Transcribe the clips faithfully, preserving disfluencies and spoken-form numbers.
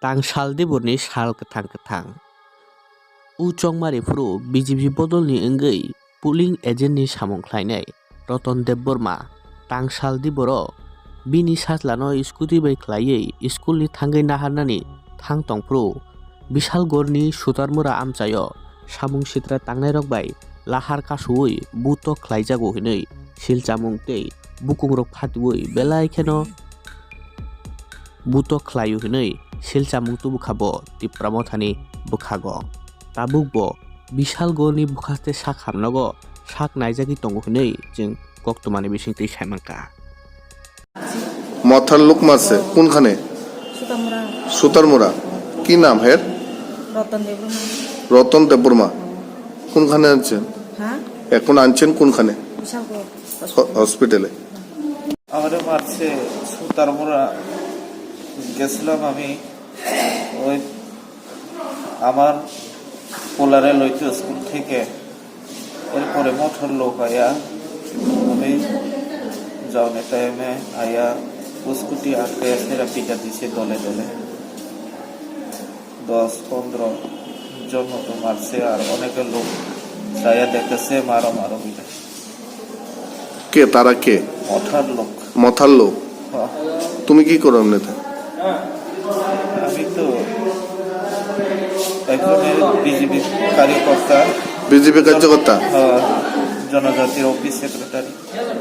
Tangsal Deborni sal kwthang kwthang. U chongmari phuru B J P bodolni wngwi polling agentni samung khlainai Roton Debbarma Tangsal Deboro bini sajlano scooty bai khlaiwi schoolni thangwi naharnani thang tongphuru Bisalgorni Sutarmura amchaio samung sitra tangnairok bai lahar kasuwi butok khlaijago hinwi silchamung tei bukungrok phatiwi belai kheno butok khlaio hinwi silchamung tubukha bo Tipra Mothani bwkhago. Tabukbo Bisalgorni bwkhaste sak hamnogo sak naijagwi tongo hinwi chwng koktwmani bisingtwi saimankha. মথার লোক মারছে কোনখানে? সুতামরা। সুতারমুড়া। কি নাম হের? রতন দেববর্মা। রতন দেববর্মা। কোনখানে আনছেন? হ্যাঁ? এখন আনছেন কোনখানে? বিশালগড়। হ-, হসপিটালে। আমারে মারছে সুতারমুড়া। গেছিলাম আমি ওই আমার পোলারে লইতো স্কুল থেকে। এরপরে মোটর লোক আয়া আমি যাওয়ার টাইমে আয়া স্কুটি আটকে সেরা পিটা দিছে দলে দলে। দশ পনেরো জন মতো মারছে, আর অনেকে লোক যাইয়া দেখতেছে মারো মারো মিলে। কে তারা কে? মথার লোক। মথার লোক? হ্যাঁ। তুমি কি করো এমনিতে? আমি তো একজন বিজেপি কার্যকর্তা। বিজেপি কার্যকর্তা? হ্যাঁ, জনজাতির অফিস সেক্রেটারি।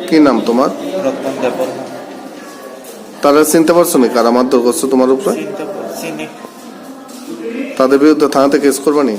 কি নাম তোমার? রতন দেববর্মা। তারা চিনতে পারছো নি কারা মারধর করছে তোমার উপরে? চিনতে পার-, চিনি। তাদের বিরুদ্ধে থানাতে কেস করবে নি?